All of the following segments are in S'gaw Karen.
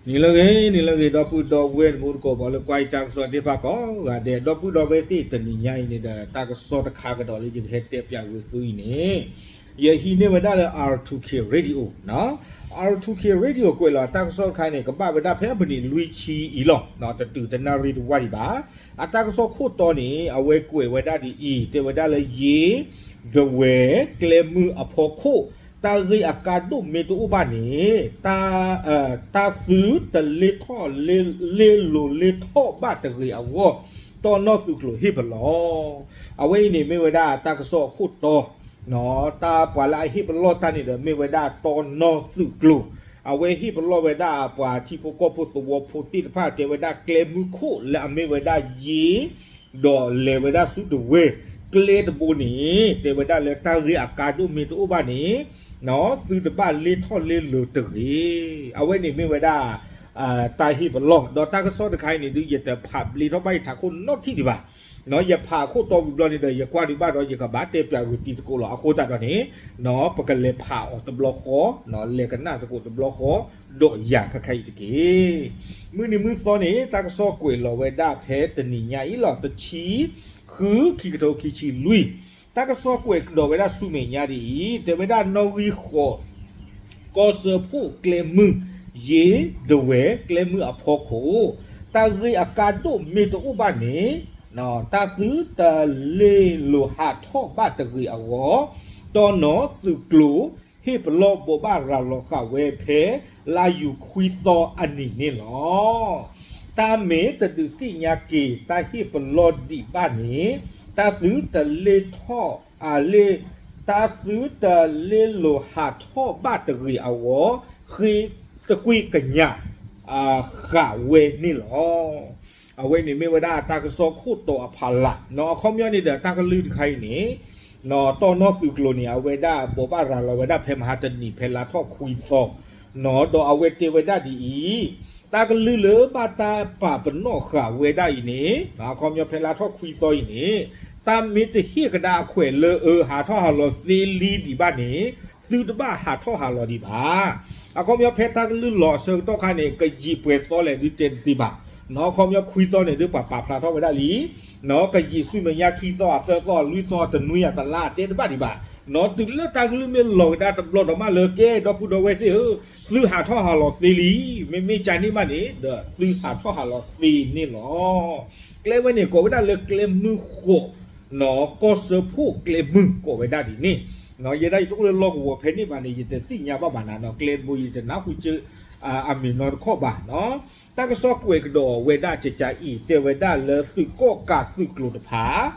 နံၤလၢအဂ့ၤ နံၤလၢအဂ့ၤ ဒီပုၢ်ဒီဝဲၢ်တံၤသကိး ပှၤလၢကွၢ်ယတၢ်ကစီၣ်သ့ၣ်တဖၣ်ကိးဂၤဒဲး, ဒီပုၢ်ဒီဝဲၢ်သ့ၣ် တနံၤညါအံၤန့ၣ်ဒီး တၢ်ကစီၣ်တခါကဒီးလၢယကဟဲတဲပၠးဂုာ်သုအံၤန့ၣ်, ယဟံးန့ၢ်ဝဲဒၣ်လၢ R two K Radio နီၤ, R two K Radio ကွဲးလီၤတၢ်ကစီၣ်တခါန့ၣ် ကဘၣ်ဝဲဒၣ်ဖဲအပနံးလွံၢ်ဆံအံၤလီၤ, တတုၤတနၣ်ရံၣ်တဝၢ်ဒံးဘၣ်. အတၢ်ကစီၣ်ခိၣ်တီန့ၣ် အဝဲကွဲးဝဲဒၣ်ဒ်အံၤ, တဲဝဲဒၣ်လၢယ့ၣ် ဒဝဲၢ် ကျဲမုၢ်အဖီခိၣ် တၢ်ဂ့ၢ်အကါဒိၣ်မ့ၢ်တအိၣ်ဘၣ်န့ၣ်, တၢ်သုတလ့ထီၣ်လ့လိၤလ့ထီၣ်ဘၣ်တဂ့ၤအဂီၢ်, တီနီၢ်သုးကျိၤဟ့ၣ်ပလီၢ်. အဝဲအံၤန့ၣ်မ့ၢ်ဝဲဒၣ်တၢ်ကစီၣ်အခိၣ်တီ, တၢ်ပှၤလၢအဟ့ၣ်ပလီၢ်တၢ်န့ၣ်ဒီး မ့ၢ်ဝဲဒၣ်တီနီၢ်သုးကျိၤ, အဝဲဟ့ၣ်ပလီၢ်ဝဲဒၣ်ပှၤထံဖိကီၢ်ဖိသဝီဖိသ့ၣ်တဖၣ် တဲဝဲဒၣ်ကျဲမုၢ်ခိၣ်လၢအမ့ၢ်ဝဲဒၣ်ယ့ၣ် ဒီးလဲၤဝဲဒၣ်ဆူဒဝဲၢ် ကျဲတဘိန့ၣ် တဲဝဲဒၣ်လၢတၢ်ဂ့ၢ်အကါဒိၣ်မ့ၢ်တအိၣ်ဘၣ်န့ၣ်, သုတဘၣ်လ့ထီၣ်လ့လိၤတဂ့ၤ. အဝဲန့ၣ်မ့ၢ်ဝဲဒၣ် တၢ်ဟ့ၣ်ပလီၢ်, ဒီးတၢ်ကစီၣ်တခါအံၤန့ၣ်ဒုး ယတဖးဘျ့ထီၣ်ဘၣ်ယထးခိၣ်နီတထံၣ်ဒံးဘၣ်. ယဖးအခိၣ်တီဝံၤဘျီန့ၣ်ဒီး ယကွၢ်ဒံးဘၣ်ဒီး ယကဘၣ်တဲပၠးဂုာ်တံၤသကိးလီၤ. အဃိသတးဒီးန့ၣ် ပကလဲၤဖးအီၤတဘျီဃီ, လဲၤကနၣ်သကိးတဘျီဃီ, ဒီးယၤခါခါအံၤတက့ၢ်. မုၢ်နံၤမုၢ်သီန့ၣ် တၢ်ကစီၣ်ကွဲးလီၤဝဲဒၣ်ဖဲတနံၤညါအံၤလီၤ. တဆံဃု ခံကထိခံဆံလွံၢ်, တၢ်ကစီၣ်ကွဲးကဒီးဝဲဒၣ်ဆူမဲာ်ညါဒ်အံၤ, တဲဝဲဒၣ်နီၣ်ဂံၢ်ဃိး ကီၢ်စၢဖှိၣ်ကျဲမုၢ် ယ့ၣ် ဒဝဲၢ် ကျဲမုၢ်အဖီခိၣ် တၢ်ဂ့ၢ်အကါဒိၣ်မ့ၢ်တအိၣ်ဘၣ်န့ၣ်, တၢ်သုတလ့လိၤဟးထီၣ်ဘၣ်တဂ့ၤအဂီၢ်, တီနီၢ်သုးကျိၤ ဟ့ၣ်ပလီၢ်ဘိးဘၣ်ရၤလီၤဃာ်ဝဲဖဲ လါယူၤခွံသီအနံၤန့ၣ်လီၤ. တၢ်မ့ၢ်တဒုးသ့ၣ်ညါက့ၤ တၢ်ဟ့ၣ်ပလီၢ်ဒံးဘၣ်န့ၣ်, တၢ်သုတလ့ထီၣ် အလ့ တၢ်သုတလ့လိၤဟးထီၣ်ဘၣ်တဂ့ၤအဂီၢ်, ဃ့သကွံၢ်ကညး ဃာ်ဝဲန့ၣ်လီၤ. အဝဲန့ၣ်မ့ၢ်ဝဲဒၣ်တၢ်ကစီၣ်ခိၣ်တီအဖီလာ်, အခီပညီန့ၣ်ဒီး တၢ်ကလုၢ်တခါအံၤန့ၣ် တီနီၢ်သုးကျိၤန့ၣ် အဝဲဒၣ်ဘိးဘၣ်ရၤလီၤဝဲဒၣ်ဖဲမဟါတနံၤ ဖဲလါထီၣ်ခွံသီ, ဒီးအဝဲတဲဝဲဒၣ်ဒ်အံၤ, တၢ်ကလုၢ်လၢဘၣ်တၢ်ပာ်ပနီၣ်ဃာ်ဝဲဒၣ်အံၤန့ၣ်, အခီပညီဖဲလါထီၣ်ခွံသီအံၤန့ၣ်, တၢ်မ့ၢ်တဟ့ၣ်ကဒါအခွဲးလၢအဟးထီၣ်ဟးလီၤသ့လံဒံးဘၣ်န့ၣ်, သုတဘၣ်ဟးထီၣ်ဟးလီၤဒံးဘၣ်. အခီပညီဖဲတၢ်ကလုၢ်လီၤအဆၢကတီၢ်ခါန့ၣ် ကယံာ်ပှဲၤသီလဲၣ်ဒုးတဲတသ့ဘၣ်. အခီပညီခွံသီန့ၣ်ဒုးပှၤပာ်ဖျါထီၣ်ဝဲဒၣ်လံ, ကယံာ်ဆူမဲာ်ညါခံသီ အသၢသီ လွံၢ်သီ တနွံအတလါတဲတဘၣ်ဒံးဘၣ်. တုၤလၢတၢ်ကလုၢ်မ့ၢ်လီၤကဒါတဘျီဒီးမးလၢကဲ ဒီပုၢ်ဒီဝဲၢ်သ့ၣ်ဧၢ, သုဟးထီၣ်ဟးလီၤသ့လံ, မ့မ့ၢ်ကန့ၣ်မးန့ၣ် ဒီးသုဟးထီၣ်ဟးလီၤသ့န့ၣ်လီၤ. ကျဲဝဲန့ၣ်ကိးဝဲဒၣ်လၢကျဲမုၢ်ဃိး ကီၢ်စၢဖှိၣ်ကျဲမုၢ်ကိးဝဲဒၣ်ဒ်န့ၣ်, ယဲဒၣ်ယတအိၣ်လၢလီၢ်ကဝီၤဖဲန့ၣ်ဘၣ်န့ၣ် ယတသ့ၣ်ညါဘၣ်ဘၣ်နၤနီၤ, ကျဲတဘိယတနၢ်ဟူစ့ၢ် အမံၤနီတခီၣ်ဘၣ်နီၤ. တၢ်ကစီၣ်ကွဲးကဒီးဝဲဒၣ်ကကးအံၤ တဲဝဲဒၣ်လၢသုးကီၣ်ကးသုးကျိၤတဖၣ်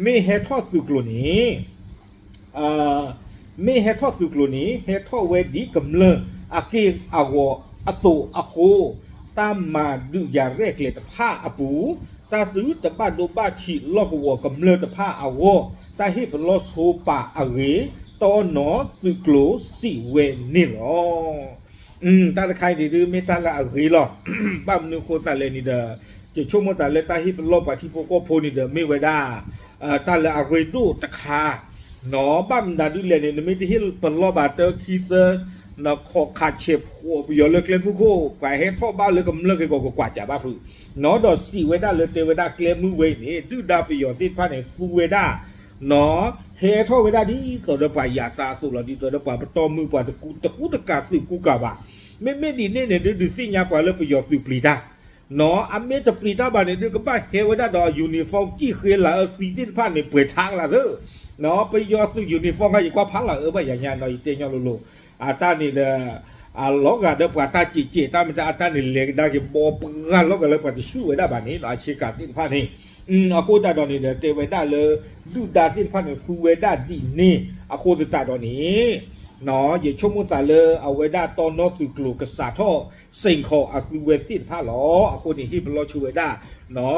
မ့ၢ်ဟဲထီၣ်သုးကျိၤန့ၣ် မ့ၢ်ဟဲထီၣ်သုးကျိၤန့ၣ် ဟဲထီၣ်ဝဲဒ်ကမျၢၢ်အက့ၢ်အဂီၤအသိးအဃိ, တၢ်မၤဒုးယၤရဲၣ်ကျဲၤတဖၣ်အပူၤ, တၢ်သုတဘၣ်ဒိဘၣ်ထံးလီၢ်ကဝီၤကမျၢၢ်တဖၣ်အဂီၢ်, တၢ်ဟ့ၣ်ပလီၢ်ဆိပာ်အဂ့ၢ်, တီနီၢ်သုးကျိၤစံးဝဲန့ၣ်လီၤ. တၢ်တခါအံၤန့ၣ်ဒုးမ့ၢ်တၢ်လၢအဂ့ၤလီၤ. ဘၣ်မနုၤအဃိသတးလဲၣ်န့ၣ်ဒီး ယဆိကမိၣ်သးလၢတၢ်ဟ့ၣ်ပလီၢ်ပှၤထံဖိကီၢ်ဖိန့ၣ်ဒီး မ့ၢ်ဝဲဒၣ် တၢ်လၢအရ့ဒိၣ်တခါနီၤ. ဘၣ်မနုၤဒုးလဲၣ်န့ၣ် နမ့ၢ်တဟ့ၣ်ပလီၢ်ဘၣ်တၢခံသၢ နခီၣ်ခးဆဲးဖိးပယီၤလၢကျဲမုၢ်ခိၣ် ပှၤဟဲထီၣ်ဘၣ်လၢကမျၢၢ်က့ၤကီးကကွၢ်စၢ်ဘၣ်ဖုးနီၤ. ဒီးစံးဝဲဒၣ်လၢတဲဝဲဒၣ်ကျဲမုၢ်ဝဲအံၤန့ၣ် ဒုၣ်ဒါပယီၤသ့ၣ်တဖၣ်န့ၣ် သူဝဲဒၣ်နီၤ, ဟဲထီၣ်ဝဲဒၣ်ဒ်သိးဒီးပှၤယၤသးအသိးလီၤ, ဒ်သိးဒီးပှၤပတီၢ်မုၢ် ပှၤတကူတကၤသုးကူကၤဘၣ်. မ့မ့ၢ်ဒ်န့ၣ်န့ၣ်ဒုး ဒုးသ့ၣ်ညါပှၤလၢပယီၤသုးပျံၤတၢ်နီၤ. အမ့ၢ်တပျံၤတၢ်ဘၣ်န့ၣ်ဒုး ကဘၣ်ဟဲဝဲဒၣ်ဒီး uniform ကံၣ်ဃ့လၢအသံသ့ၣ်တဖၣ်န့ၣ် ပှဲၤထါကလာ်သၢ ပယီၤသုး uniform ခါ ယကွၢ်ဖးလၢအအၢဘၣ်ယၤညါနီၤ ယတဲညီလိၤလိၤ, အတၢ်န့ၣ်ဒီး အလီၤဂာ်ဒီးပှၤတၢ်စဲးစဲးတၢ်မ့ၢ်တၢ်အတၢ်န့ၣ် လဲၤကဒါက့ၤဘီပှၤလီၤဂာ်လၢပှၤတဆူၣ်ဝဲဒၣ်ဘၣ်န့ၣ် အဆ့ကၤသ့ၣ်တဖၣ်န့ၣ်, အဃိသတးဒီးန့ၣ်ဒီး တဲဝဲဒၣ်လၢ ဒုၣ်ဒါသ့ၣ်တဖၣ်န့ၣ် သူဝဲဒၣ်ဒ်န့ၣ် အဃိသတးဒီးန့ၣ် ယဆိကမိၣ်သးလၢအဝဲဒၣ်တီနီၢ်သုးကျိၤကစးထီၣ် စ့ၢ်ကီးအသုဝဲသ့ၣ်တဖၣ်လီၤ. အဃိန့ၣ် ဟ့ၣ်ပလီၢ်ဆိဝဲဒၣ်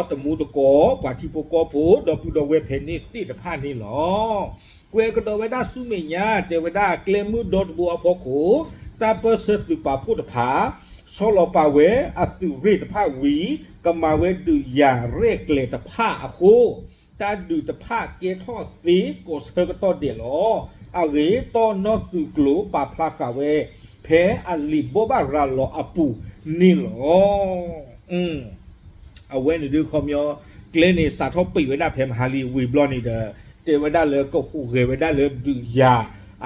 တမူတကိး ပှၤထံဖိကီၢ်ဖိ ဒီပုၢ်ဒီဝဲၢ်ဖဲန့ၣ်သ့ၣ်တဖၣ်န့ၣ်လီၤ. ကွဲးကဒီးဝဲဒၣ်ဆူမဲာ်ညါ တဲဝဲဒၣ်ကျဲမုၢ်ဒီတဘိအဖီခိၣ် တၢ်ပၢၢ်ဆၢသုးပာ်ဖှိၣ်တဖၣ် ဆီလီၤပာ်ဝဲအသုးရ့ၣ်တဖၣ်ဝံၤ ကမၤဝဲဒုးယၤရဲၣ်ကျဲၤတဖၣ်အဃိ တၢ်ဒုးတဖၣ်ကဲထီၣ်သ့ကိးဆၢကတီၢ်ဒဲးလီၤ. အဂ့ၢ်တီနီၢ်သုးကျိၤပာ်ဖျါဃာ်ဝဲ ဖဲအလံာ်ဘိးဘၣ်ရၤလီၤအပူၤန့ၣ်လီၤ. အဝဲန့ၣ်ဒုးခီပညီ ကျဲန့ၣ်စးထီၣ်ပံာ်ဝဲဒၣ်ဖဲမဟါလံ ဝံၤဘျီန့ၣ်ဒီး တဲဝဲဒၣ်လၢကဟူးဂဲၤဝဲဒၣ်လၢဒုးယၤ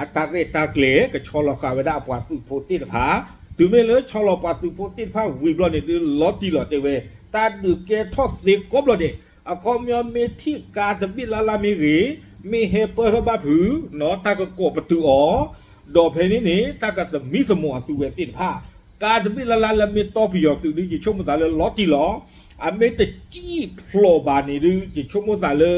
အတၢ်ရဲၣ်တၢ်ကျဲၤ ကဆီလီၤဃာ်ဝဲဒၣ်အပှၤသုးဖိသ့ၣ်တဖၣ်, တုၤမ့ၢ်လၢဆီလီၤပှၤသုးဖိသ့ၣ်တဖၣ်ဝံၤဘျီန့ၣ်ဒုး လီၤတံၢ်လီၤတဲဝဲ တၢ်ဒုးကဲထီၣ်သ့ကိးဘျီဒဲး, အခီပညီမ့ၢ်ထံၣ်ကါတဘ့ၣ်လၢ်လၢ်မ့ၢ်ဂ့ၤ, မ့ၢ်ဟဲပၢၢ်ထီၣ်ဘၣ်ဖုး တၢ်ကကိးပတုာ်အီၤ, ဒီးဖဲန့ၣ်န့ၣ် တၢ်ကသမံသမိးအသုဝဲသ့ၣ်တဖၣ်, ကါတဘ့ၣ်လၢ်လၢ်လၢမ့ၢ်တီပယီၤသုးဒုး ယဆိကမိၣ်သးလၢလီၤတံၢ်လီၤ, အမ့ၢ်တစံၣ်ဖျိးဘၣ်န့ၣ်ဒုး ယဆိကမိၣ်သးလၢ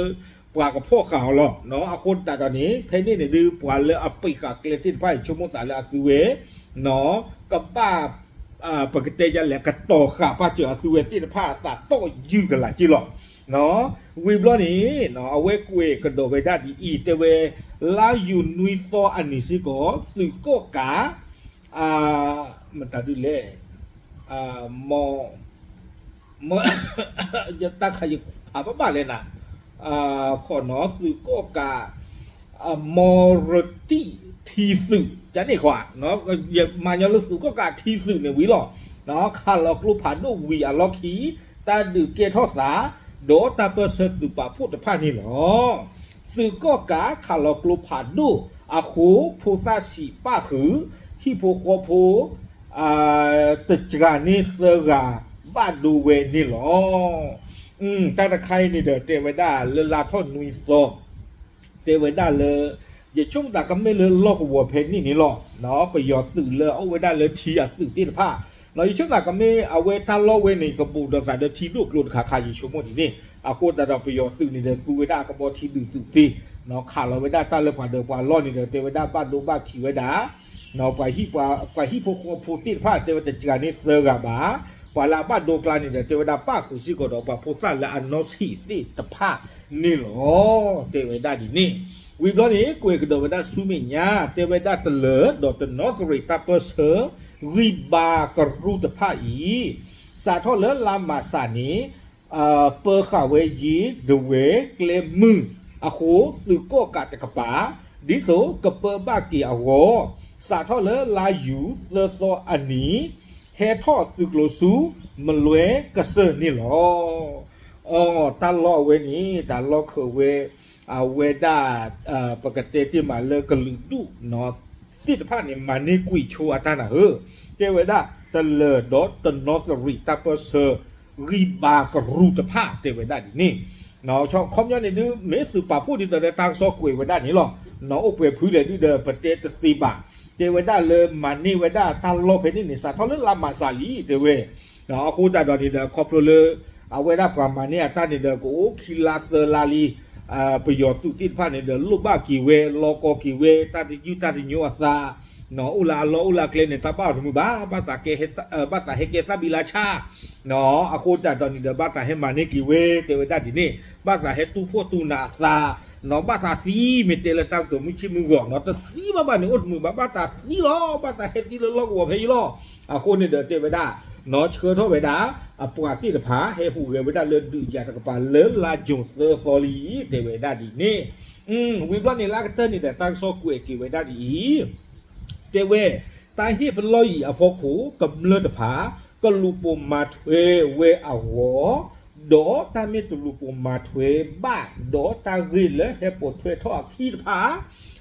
ပှၤကဖီၣ်ဃာ်အီၤလီၤ. အဃိသတးဒီးန့ၣ် ဖဲန့ၣ်န့ၣ်ဒုး ပှၤလၢအပံာ်ဃာ်ကျဲသ့ၣ်တဖၣ် ယဆိကမိၣ်သးလၢအသုဝဲ ကဘၣ် ပကတဲယလဲၣ် ကတီၤဃာ်ပာ်စၢၤအသုဝဲသ့ၣ်တဖၣ်အသးတီၢ်ယုၢ်ကလာ်က့လီၤ. ဝံၤဘျီန့ၣ် အဝဲကွဲးကဒီးဝဲဒၣ်ဒ်အံၤ တဲဝဲ လါယူၤနွံသီအနံၤစ့ၢ်ကီး သုးကီၣ်ကး မတၤဒုလဲၣ် မ တၢ်ခါယဖးဘၣ်ဘၣ်လဲၣ်နၤ, ခိးနီၤ သုးကီၣ်ကး မီရတံၣ်ထံသုး ကန့ၣ်ခွါ, ယမၤညီလၢသုးကီၣ်ကးထံသုးန့ၣ်ဝံၤလီၤ. ခးလီၤကျိဖးဒိၣ်ဝံၤအလီၢ်ခံ တၢ်ဒုးကဲထီၣ်သး ဒီးတၢ်ပၢၢ်ဆၢသုးပာ်ဖှိၣ်တဖၣ်န့ၣ်လီၤ. သုးကီၣ်ကးခးလီၤကျိဖးဒိၣ်အဃိ ဖိသၣ်ဆံးပၣ်ဃုာ်, ဟံၣ်ဖိဃီဖိ တစှၤန့ၢ်သၢဂၤဘၣ်ဒိဝဲန့ၣ်လီၤ. တၢ်တခါအံၤန့ၣ်ဒီး တဲဝဲဒၣ်လၢလါထီၣ်နွံသီ တဲဝဲဒၣ်လၢ ယဆိကမိၣ်သးကမ့ၢ်လၢလီၢ်ကဝီၤဖဲန့ၣ်န့ၣ်လီၤ. ပယီၤသုးလၢအအိၣ်ဝဲဒၣ်လၢထံအသုးသ့ၣ်တဖၣ်, ယဆိကမိၣ်သးကမ့ၢ်အဝဲတၢ်လီၢ်ဝဲန့ၣ် ကဘူးဒီးသးဒီးထံဒိၣ်ကျိတခါခါ ယဆိကမိၣ်ဒ်န့ၣ်, အဃိသတးဒီးပယီၤသုးန့ၣ်ဒီးသူဝဲဒၣ်အကဘီထံဒုးသုးသ့, ခးလီၤဝဲဒၣ်တၢ်လၢပှၤဒီးပှၤလီၢ်န့ၣ်ဒီး တဲဝဲဒၣ်ဘၣ်ဒိဘၣ်ထံးဝဲဒၣ် ပှၤဟံၣ်ဖိဃီဖိသ့ၣ်တဖၣ် တဲဝဲတစှၤန့ၢ်သၢဂၤဘၣ်, ပှၤလၢအဘၣ်ဒိကျါန့ၣ်ဒီး တဲဝဲဒၣ်ပၣ်ဃုာ်စ့ၢ်ကီးဒီးပှၤဖိသၣ်လၢအနီၢ်ဆံးသ့ၣ်တဖၣ်န့ၣ်လီၤ. တဲဝဲဒၣ်ဒ်န့ၣ်, ဝံၤဘျီန့ၣ် ကွဲးကဒီးဝဲဒၣ်ဆူမဲာ်ညါ တဲဝဲဒၣ်တလၢၢ်ဒီးတနီသရံၣ်တၢ်ပၢၢ်ဆၢ ဂံၢ်ဘါကရူၢ်တဖၣ်အံၤ စးထီၣ်လၢလါမးစးန့ၣ် ပၢဃာ်ဝဲယ့ဒဝဲၤကျဲမုၢ်အဃိ သုးကီၣ်ကးတကပၤ ဒ်သိးကပၢဘၣ်က့ၤအဂီၢ်, စးထီၣ်လၢလါယူၤသၢသီအနံၤ ဟဲထီၣ်သုးကျိၤဆူ မလွဲကစၢၢ်န့ၣ်လီၤ. အီ တၢ်လီၢ်အဝဲန့ၣ် တၢ်လီၢ်ခၢးဝဲ အဝဲဒၣ် ပကတဲတ့ၢ်မးလၢကလုာ်ဒူၣ် သ့ၣ်တဖၣ်န့ၣ် မၤန့ၢ်ကွံာ်ဆိအတၢ်နၤဧၢ, တဲဝဲဒၣ်တလၢၢ်ဒီးတနီသရံၣ်တၢ်ပၢၢ်ဆၢ ဂံၢ်ဘါကရူၢ်တဖၣ် တဲဝဲဒၣ်ဒ်န့ၣ်, ခီပညီန့ၣ်ဒုး မ့ၢ်သုးပာ်ဖှိၣ်ဒ်သိးဒီးတၢ်ကစီၣ်ကွဲးဝဲဒၣ်န့ၣ်လီၤ. အိၣ်ပှဲၤဖုလဲၣ်ဒုးဒီး ပတဲတသ့ဘၣ်, တဲဝဲဒၣ်လၢမၤန့ၢ်ဝဲဒၣ်တၢ်လီၢ်ဖဲန့ၣ်န့ၣ် စးထီၣ်လၢလါမးစးလံ တဲဝဲ အဃိသတးဒီးန့ၣ်ဒီး ခီဖျိလၢ အဝဲဒၣ်ပှၤမၤန့ၢ်အတၢ်န့ၣ်ဒီး ကအိၣ်ခံလါသၢလါလံ, ပယီၤသုးသ့ၣ်တဖၣ်န့ၣ်ဒီး လိၣ်ဘၣ်က့ၤဝဲ လီကီက့ၤဝဲ တၢ်တယုၢ်တၢ်တညိအသး, အိၣ်လၢအလီၢ်အိၣ်လၢအကျဲန့ၣ် တၢ်ဘၣ်အီၤတမုာ်ဘၣ်, ဘၣ်သးဟဲကဲသၣ်ဘံလါဆၣ်, အဃိသတးဒီးန့ၣ်ဒီး ဘၣ်သးဟဲမၤန့ၢ်က့ၤဝဲ တဲဝဲဒၣ်ဒ်န့ၣ်, ဘၣ်သးဟဲတူၢ်ဖှီၣ်တူၢ်နးအသး, ဘၣ်သးသံ မ့ၢ်တဲလၢတၢ်ကတိၤမုၢ်ဆ့ၣ်မုၢ်ဂီၤနီၤ တသံဘၣ်ဘၣ်န့ၣ် အိၣ်တမုာ်ဘၣ်, ဘၣ်သးသံလီၤ, ဘၣ်သးဟဲသံလၢလီၢ်ကဝီၤဖဲအံၤလီၤ. အဃိန့ၣ်ဒီးတဲဝဲဒၣ် နီၢ်ဆှၢထီၣ်ဝဲဒၣ် အပှၤသ့ၣ်တဖၣ် ဟဲဟူးဂဲၤဝဲဒၣ်လၢဒုးယၤတကပၤလၢလါယူၤသၢသီလံ တဲဝဲဒၣ်ဒ်န့ၣ်, ဝံၤဘျီန့ၣ်လၢအကတၢၢ်န့ၣ်ဒီး တၢ်ကစီၣ်ကွဲးက့ၤဝဲဒၣ်ဒ်အံၤ, တဲဝဲ တၢ်ဟ့ၣ်ပလီၢ်အံၤအဖီခိၣ် ကမျၢၢ်တဖၣ် ကလူၤပိာ်မၤထွဲဝဲအဂီၢ်, ဒီးတၢ်မ့ၢ်တလူၤပိာ်မၤထွဲဘၣ် ဒီးတၢ်ဂ့ၢ်လၢဟဲပိာ်ထွဲထီၣ်အခံတဖၣ်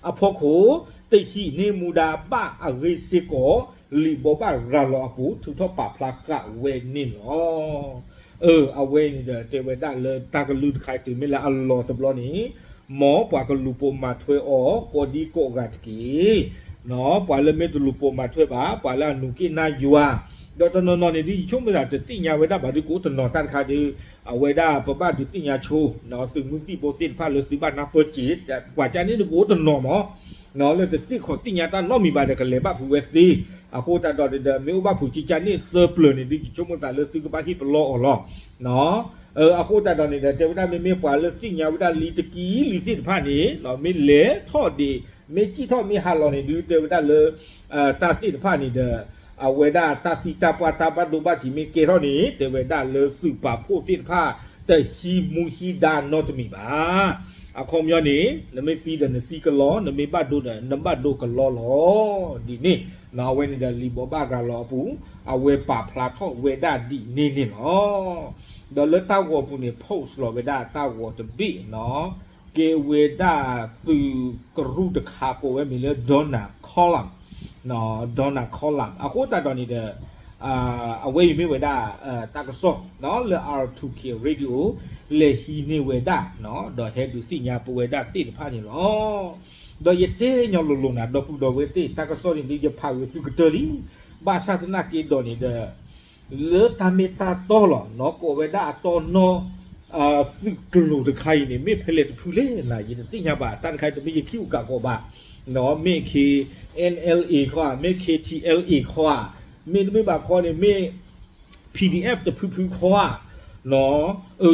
အဖီခိၣ် တဟံးန့ၢ်မူဒါဘၣ်အဂ့ၢ်စ့ၢ်ကီး လံာ်ဘိးဘၣ်ရၤလီၤအပူၤ ထုးထီၣ်ပာ်ဖျါဃာ်ဝဲန့ၣ်လီၤ. အၢ အဝဲန့ၣ်ဒီး တဲဝဲဒၣ်လၢတၢ်ကလုၢ်တခါတုၤမ့ၢ်လၢအလီၤတဘျီန့ၣ် မ်ပှၤကလူၤပိာ်မၤထွဲအီၤ ကိးဒံကိးဂၤတက့ၢ်. ပှၤလၢမ့ၢ်တလူၤပိာ်မၤထွဲဘၣ် ပှၤလၢအနူၤက့ၣ်နၢ်ယွၤ ဒီးတနီၤနီၤန့ၣ်ဒ်ယဆိကမိၣ်သးတသ့ၣ်ညါဝဲဒၣ်ဘၣ်ဒုး ကအိၣ်တနီၤတၢ်တခါဒုး အဝဲဒၣ်ပဘၣ်ဒုးသ့ၣ်ညါဆိ သုးမုၢ်သံၣ်ဘိသ့ၣ်တဖၣ်လၢသုဘၣ်နၢ်ပၢၢ်စ့ၢ် ပှၤကန့ၣ်ဒုးကအိၣ်တနီၤမး လၢတသ့ၣ်ခီၣ်သ့ၣ်ညါတၢ်နီတမံၤဘၣ်ဒီး ကလဲၤဘၣ်ဖုးဝဲသ့. အဃိသတးဒီးန့ၣ်ဒီး မ့ၢ်အိၣ်ဘၣ်ဖုးကကန့ၣ်သၢပျၢၤန့ၣ်ဒုး ယဆိကမိၣ်သးလၢသုကဘၣ်ဟ့ၣ်ပလီၢ်အီၤလီၤ. အဃိသတးဒီးန့ၣ်ဒီး တဲဝဲဒၣ်မ့မ့ၢ်ပှၤလၢသ့ၣ်ညါဝဲဒၣ်လံတကံၢ်လံသ့ၣ်တဖၣ်န့ၣ် မ့ၢ်လဲၤထီၣ်ဒံး မ့ၢ်စံၣ်ထီၣ်မ့ၢ်ဟးလီၤန့ၣ်ဒုး တဲဝဲဒၣ်လၢ တၢ်သ့ၣ်တဖၣ်န့ၣ်ဒီး အဝဲဒၣ်တၢ်သံတၢ်ပှၢ်တၢ်ဘၣ်ဒိဘၣ်ထံးမ့ၢ်ကဲထီၣ်န့ၣ် တဲဝဲဒၣ်လၢသုးပာ်ဖှိၣ်သ့ၣ်တဖၣ် တဟံးမူဟံးဒါနီတမံၤဘၣ်. အခီပညီန့ၣ် နမ့ၢ်သံဒီးနသံကလီ, နမ့ၢ်ဘၣ်ဒိဒီးနဘၣ်ဒိကလီလီၤ. ဒ်န့ၣ် အဝဲန့ၣ်ဒီးလံာ်ဘိးဘၣ်ရၤလီၤအပူၤ အဝဲပာ်ဖျါထီၣ်ဝဲဒၣ်ဒ်န့ၣ်န့ၣ်လီၤ. ဒီးလၢတၢ်ဂီၤပူၤန့ၣ် post လီၤဝဲဒၣ်တၢ်ဂီၤတဘ့ၣ်နီၤ, ကဲဝဲဒၣ်သုးကရူၢ်တခါကိးဝဲမံၤလၢ Donna Column, Donna Column အဃိသတးဒီးန့ၣ်ဒီး အဝဲအံၤမ့ၢ်ဝဲဒၣ် တၢ်ကစီၣ်လၢ R two K Radio လဲၤဟံးန့ၢ်ဝဲဒၣ် ဒီးဟဲဒုးသ့ၣ်ညါပဝဲဒၣ်သ့ၣ်တဖၣ်န့ၣ်လီၤ. ဒီးယတဲညီလိၤလိၤနၤ ဒီပုၢ်ဒီဝဲၢ်သ့ၣ် တၢ်ကစီၣ်န့ၣ်ဒုးယဖးဂ့ၤသုကတၢၢ်လံ, ဘၣ်ဆၣ်သနာ်က့ဒီးန့ၣ်ဒီး လၢတၢ်မ့ၢ်တၢ်တီလီၤနီၤ ကိးဝဲဒၣ်အတီနီ သုးကျိၤတခါအံၤန့ၣ် မ့ၢ်ဖဲလဲၣ်တဖုလဲၣ်နၤ ယတသ့ၣ်ညါဘၣ် တၢ်တခါအံၤတမ့ၢ်ယခံအိၣ်ကးကီးဘၣ်, မ့ၢ်ခ့ NLA ခီဧါ, မ့ၢ် K T L A ခီဧါ, မ့တမ့ၢ်ဘၣ်ခီန့ၣ် မ့ၢ် P D F တဖုဖုခီဧါ,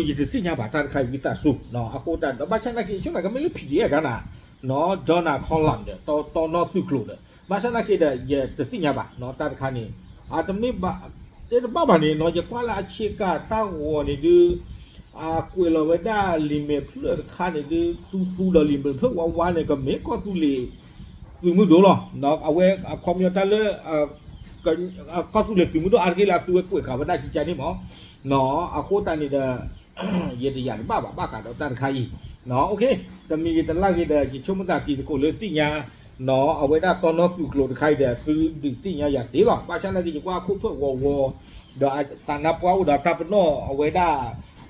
ယတသ့ၣ်ညါဘၣ် တၢ်တခါအံၤဝံသးစူၤ, အဃိသတးဒီး ဘၣ်ဆၣ်သနာ်က့ ဆိကမိၣ်ကမ့ၢ်လၢ P D F တၢ်နၤ Donna Column ဒီး တီနီသုးကျိၤဒီး ဘၣ်ဆၣ်သနာ်က့ဒီး ယတသ့ၣ်ညါဘၣ် တၢ်တခါန့ၣ် အတမ့ၢ်ဘၣ် တဲတဘၣ်ဘၣ်န့ၣ်နီၤ ယကွၢ်လၢအဆ့ကၤတၢ်ဂီၤန့ၣ်ဒုး အကွဲးလီၤဝဲဒၣ်လံာ်မဲာ်ဖျၢၣ်တခါန့ၣ်ဒုး သူသူဒီးလံာ်မဲာ်ဖျၢၣ်ဝါဝါန့ၣ် ကမ့ၢ်ကီၢ်သူလ့ၤသုးမုၢ်ဒိၣ်လီၤ. အဝဲအခီပညီတၢ်လၢ ကီၢ်သူလ့ၤသုးမုၢ်ဒိၣ်အါတက့ၢ်လၢအသုဝဲကွဲးဃာ်ဝဲဒၣ်ကကန့ၣ်မး, အဃိသတးန့ၣ်ဒီး ယတယာ်တဘၣ်ဘၣ် ဘၣ်ဃးဒီးတၢ်တခါအံၤ, တမံၤဂ့ၤတလၢ်ဂ့ၤဒီး ယဆိကမိၣ်သးတံၤသကိးလၢသ့ၣ်ညါ အဝဲဒၣ်တီနီသုးကျိၤတခါအံၤဒီး သုဒုးသ့ၣ်ညါယၤသ့လီၤ. ဘၣ်ဆၣ်သနာ်က့ ယကွၢ်ခိၣ်ဖျၢၣ်ဂီၤဂီၤ ဒီးသးနါပှၢ်အိၣ်ဒီးတၢ်ပနီၣ်အဝဲဒၣ်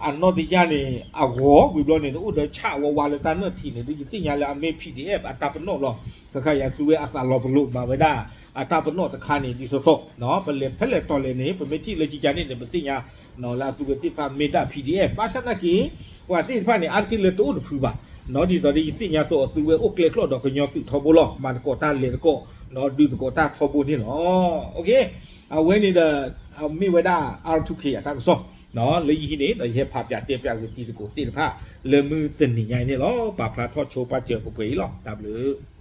အနီၢ်တယၢ်န့ၣ် အဂီၤဝံၤဘျီန့ၣ် အိၣ်ဒီးဆၣ်ဝါဝါလၢတၢ်နၢၣ်ထံးန့ၣ် ဒုးယသ့ၣ်ညါလၢအမ့ၢ် P D F အတၢ်ပနီၣ်လီၤ. ခဲခါယၤသုဝဲအသးလီၤပလိာ်မၤဝဲဒၣ် အတၢ်ပနီၣ်တခါန့ၣ် ဒ်သိးသိး ပလဲၤဖဲလဲၣ်တီၤလဲၣ်န့ၣ် ပမ့ၢ်ထံၣ်လၢကကန့ၣ်န့ၣ် ပသ့ၣ်ညါ လၢအသုဝဲသ့ၣ်တဖၣ်မ့ၢ်ဒၣ် P D F ဘၣ်ဆၣ်သနာ်က့ ပှၤသ့ၣ်တဖၣ်န့ၣ် အါတက့ၢ်လၢတအိၣ်တဖုဘၣ်, ဒ်သိးဒီးယသ့ၣ်ညါသိးအသုဝဲအိၣ်ကျဲကျီၢ်ဒီးကညီသုးထီဘိလီၤ. မၤသကိးတၢ်လဲၤသကိး ဒုးသကိးတၢ်ထီဘိန့ၣ်လီၤ. အဝဲန့ၣ်ဒီး မ့ၢ်ဝဲဒၣ် R two K အတၢ်ကစီၣ် လၢယဟံးန့ၣ် ဒီးယဟဲဖးပၠးတဲပၠးဂ့ၤတံၤသကိးသ့ၣ်တဖၣ် လၢမုၢ်တနံၤညါအံၤန့ၣ်လီၤ. ပာ်ဖျါထီၣ်ဆိပာ်စၢၤပှဲၤပှဲၤအံၤလီၤ. တၢ်ဘျုး